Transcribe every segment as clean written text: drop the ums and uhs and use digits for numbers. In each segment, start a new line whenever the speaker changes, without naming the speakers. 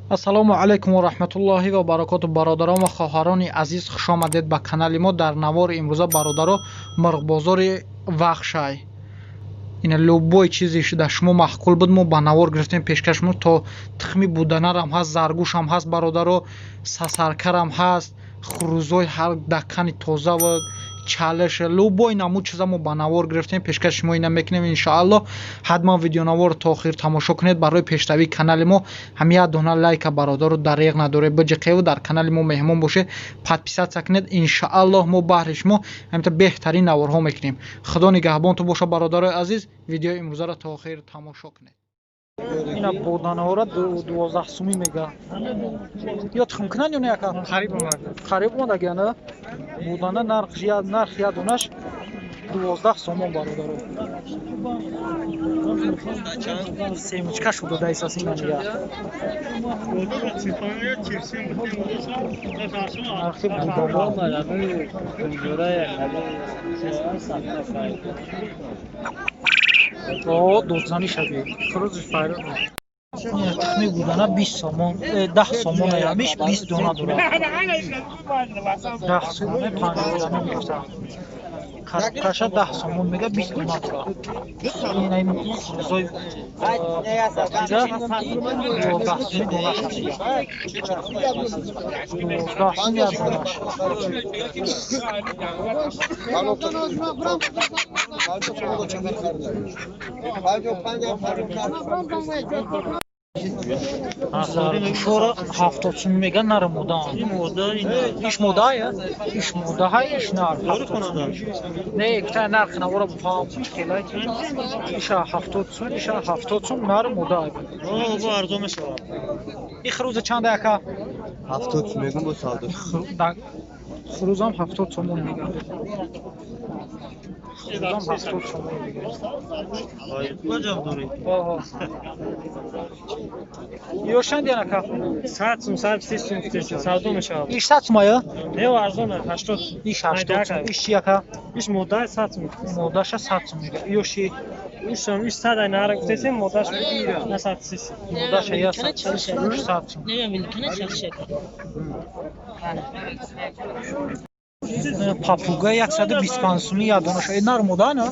Ассалому алайкум ва раҳматуллоҳи ва баракоту. Бародарон ва хоҳарони азиз, хушомадед ба канали мо. Дар навори имрӯза, бародаро, мурғбозори Вахшай. Ина, любой чизе дар шумо маъқул буд, мо ба навор гирифтем, пешкаш мо. То тухми буданарам ҳаст, заргӯшам ҳаст, бародаро, сасаркарам ҳаст, хурӯзои ҳар дакани тоза ва чалаш, любой намуд чиза мо ба навор гирифтем, пешкаши шумо ина мекунем, иншоаллоҳ. Ҳатман видеонаворро то охир тамошо кунед. Барои пешравии канали мо ҳам як дона лайка, бародаро, дареғ надоред, биҷиқеву дар канали мо меҳмон бошед, подписаться кунед. Иншоаллоҳ, мо баҳри шумо ҳаминта беҳтарин наворҳо мекунем. Худо нигаҳбонтон бошад, бародарои азиз. Видеои имрӯзаро то охир тамошо кунед. Ина, боданаҳоро 12 сумӣ мега. Ё тухм кунанд ё не, ака?
Қариб омад.
Қариб омадагия, на? Будана нархи як донаш 12 сомон, бародаро. Семечка шуда даисас, ина мега нархи будана. О, додзанӣ шаби хурӯзи файрод. Тухми будана 20 сомон, 10 сомон, ҳамиш 20 дона дорад. 10 сомоне, 50 грамм мегуфтам. Коробкаша 10 сомон мега, 20 дона дорад. Ина, хурӯзои дига 11 суми донаш аст, 12 сум як донаш. Заргӯшоро 70 сум мега, нари модаам. Иш модая, иш модаҳай, иш нар 70 сум. Не, гуфта, нархи навора буфаҳам чӣ хелай. Иша 70 сум, иша 70 сум, нари модаай.
Бо арзон мешавад.
И хурӯза чанда, ака?
70 мегум, бо савдо.
Хурӯзам 70 сомон мега, хурӯзам 70 сомон мега.
Куҷо дорӣ?
Ё чанд, ака?
100 сум, 130 сум гуфтеси, савдо мешавад.
Иш 100 сум ая?
Не, арзон, 80.
Иш 80 сум. Иш чи, ака?
Иш мода 100 сум.
Модаша 100 сум мега. Ё ши?
Ишам иш 100 ай нара гуфтесем, модаш на 130.
Модаша я 130, иш 100 сум. Папуга 125 суми як донаша. Э, нар мода на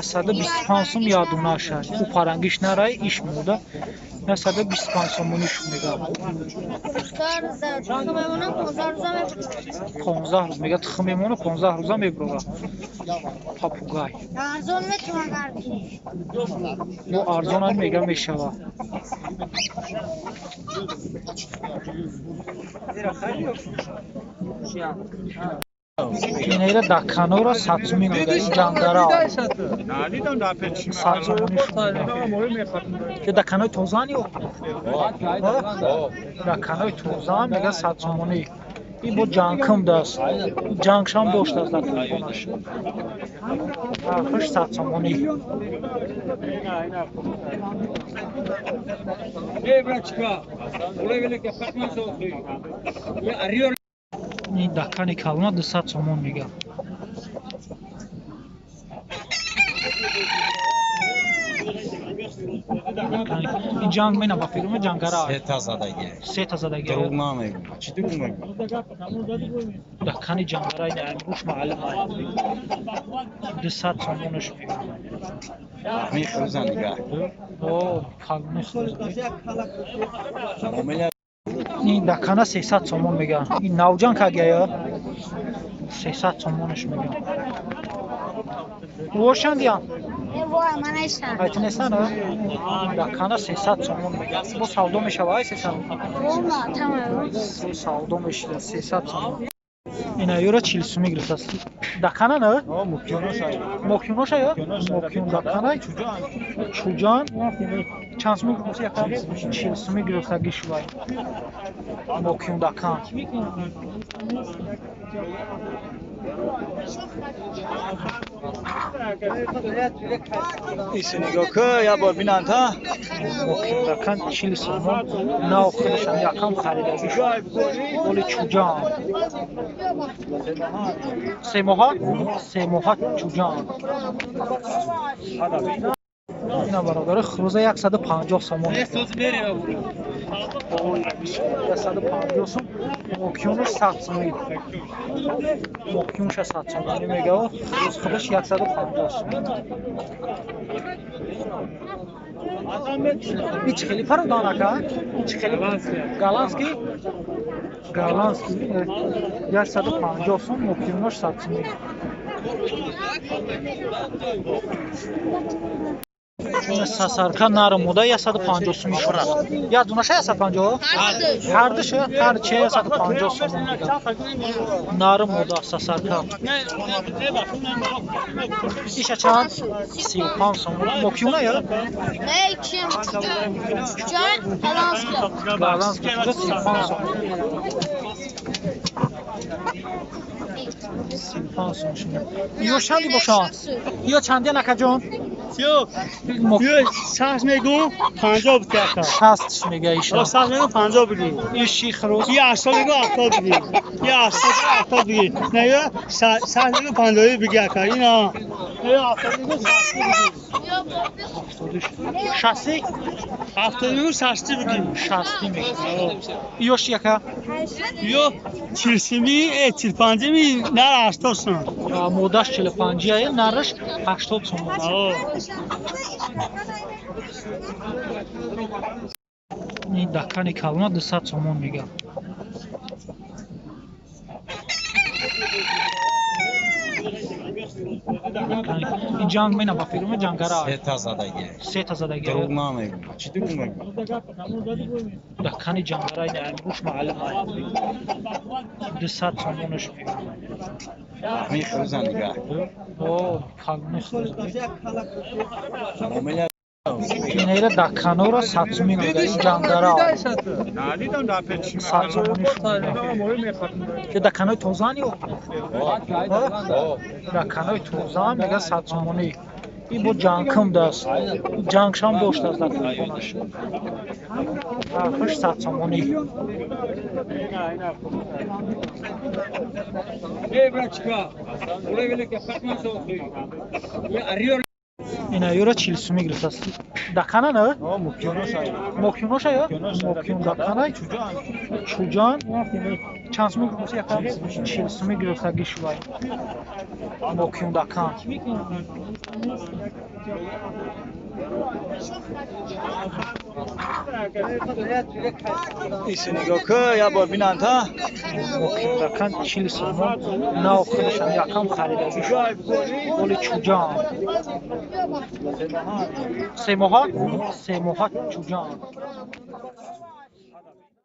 125 сум як донаша. Ӯ парангиш нарай, иш мода 125 сомониш мега. 15 рӯз мега тухм мемона, 15 рӯза мебурора папугай. Бо арзонам мега мешава. Инера даканора 100 сумӣ мега, ин ҷангара 100 сомониш мега. Ё даканои тозаан, ё даканои тозаан мега 100 сомонӣ. Ин бо ҷангкум даст, ҷангшам доштааст дар телефонаш. Нархаш 100 сомонӣ. Ин дакани калона 200 сомон мега. Ин ҷанг мена, ба фикр, ҷангара.
Сета задаги.
Сета задаги.
Дурӯғ намегӯм. Чӣ дурӯғ мегӯм?
Дакани ҷангара, ин гӯш маълум, 200 сомонаш мега.
Ҳамин хурӯза нигаҳ.
О, калони хурӯз. Ин дакана 300 сомон мега. Ин навҷанг кагия, 300 сомонаш мега. Вошандиян айтинестан дакана 300 сомон мега. Бо савдо мешава, ай 300 савдо мешида 300 сомон. Ина, юра 40 сумӣ гирифтааст дакана, на мокюноша, ё мокюн дакана чуҷан чанд сумӣ гирифта, яка 40 сумӣ гирифтаги шувай мокюн дакан.
Иси нигоҳ ку, як бор бинанд, ҳа?
Мокюн дакан 40 сомон, нав худашам якам харидаги шуд. Оли чуҷан 3 моҳа, 3 моҳа чуҷан. Ина бародари хурӯза 150 сомон. 150 сом. Мокюнаш 100 сомон. Мокюнша 100 сомонӣ мегава. Хурӯз худаш 150 сом. Ич хеле пародан ака? Ич хеле голландский? Голландский 150 сом, мокюнаш 100 сомон. Сасарка нарм буда 150 сом шуд. Як дунаша 150? Ҳардуш, ҳар чи 150 сом мегӯяд. Нарм буда сасарка. Иша чанд? 35 сом. Мокюна я?
Не, чем? Чуҷан голландский.
Голландский 35 сом. 35 сом шуд. Ё чанди бошанд? Ё чанди накаҷон?
Ё 60 мегӯм 50 бутяка.
60 мега иша.
60 мегӯм 50 бигӣ.
Иши хурӯз.
Я 80 мегӯм 70 бигӣ. Я 80 70 бигӣ. Не я 60 мегӯм 50 бигӣ ака. Ина. Я 70 мегӯм 60 бигӣ.
60?
70 мегӯм 60 бигӣ.
60 мегӯ. Ёш яка?
Ё 40 ми, 45 ми, нар 80 сом.
Модаш 45 ае, нараш 80 сом. Ин дакани калона 200 сомон мега. Ин ҷанг мена ба фирма ҷангара.
Сета задаги.
Сета задаги.
Дурӯғ намегӯм. Чӣ дурӯғ мегӯм?
Дакани ҷангара ин амруш маълум ай. 200 сомонаш мега.
Ҳамин хурӯза нигаҳ.
О, калони хурӯз. Инера даканора 100 сомон мега. Ин ҷангара. 100 сомониш мега. Ё даканои тозаан ё? Даканои тозаан мега 100 сомонӣ. Ин бо ҷангкум даст. Ҷангшам доштааст дар телефонаш. Нархаш 100 сомонӣ. Ина юра 40 сомӣ гирифтааст. Дакана на? Мокюноша ё? Мокюн дакана. Чуҷан. Чанд сомӣ гирифтааст яка? 40 сомӣ гирифтаги шувай. Мокюн дакан.
Иси нигоҳ кун, як бор бинанд ҳа.
Мокюн дакан 40 сомон. Нав худашам якам харидаги шуд. Оли чуҷан. Се моҳа? Се моҳа чуҷан.